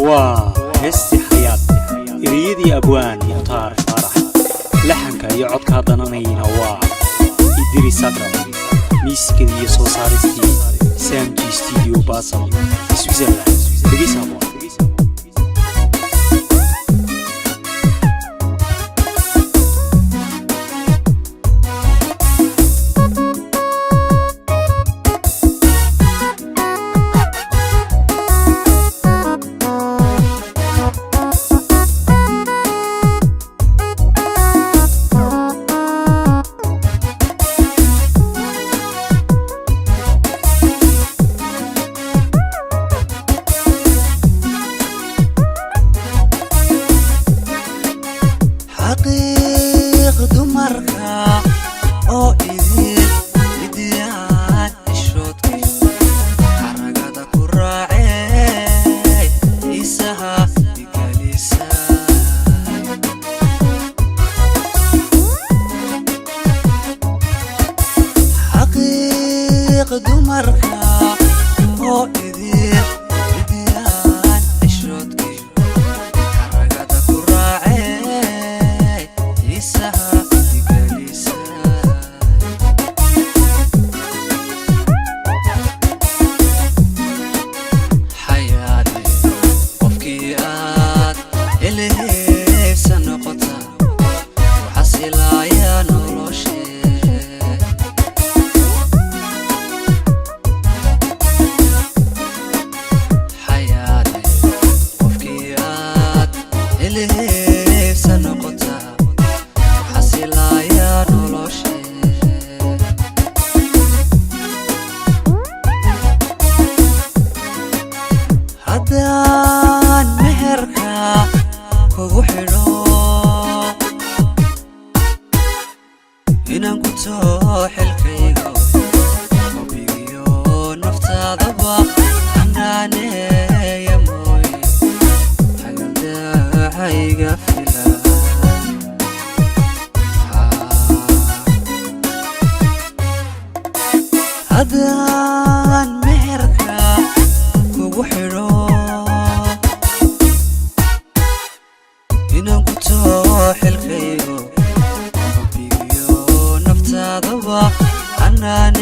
Waa heestii Xayaad, ereyadii abwaan Mukhtaar Faarax, laxanka iyo codka dananayna waa Idris Akram, miiskadii iyo soo saaristii Samji Studio, Basel, Switzerland. Dhegeysa haboon. Xaqiiq dumarka oo idin midiyaan ishoodki xaragada ku raacey isaha igalisa. Xaqiiq dumarka oo idin midiyaan ishoodki xaragada ku raacey isaha igalisa. Xayaadi qofkii aad heliheysa noqota xasilaaya noloshee. Xayaadi qofkii aad heliheysa noqota xasilaaya noloshee. Haddaan meherka kugu xidho inaan ku too xilkaygo hubigiyo naftaadaba xanaaneeya mooye xagaldacayga fila. Haddaan meherka kugu xidho inaan ku too xilkaygo hubigiyo naftaadaba xanaane.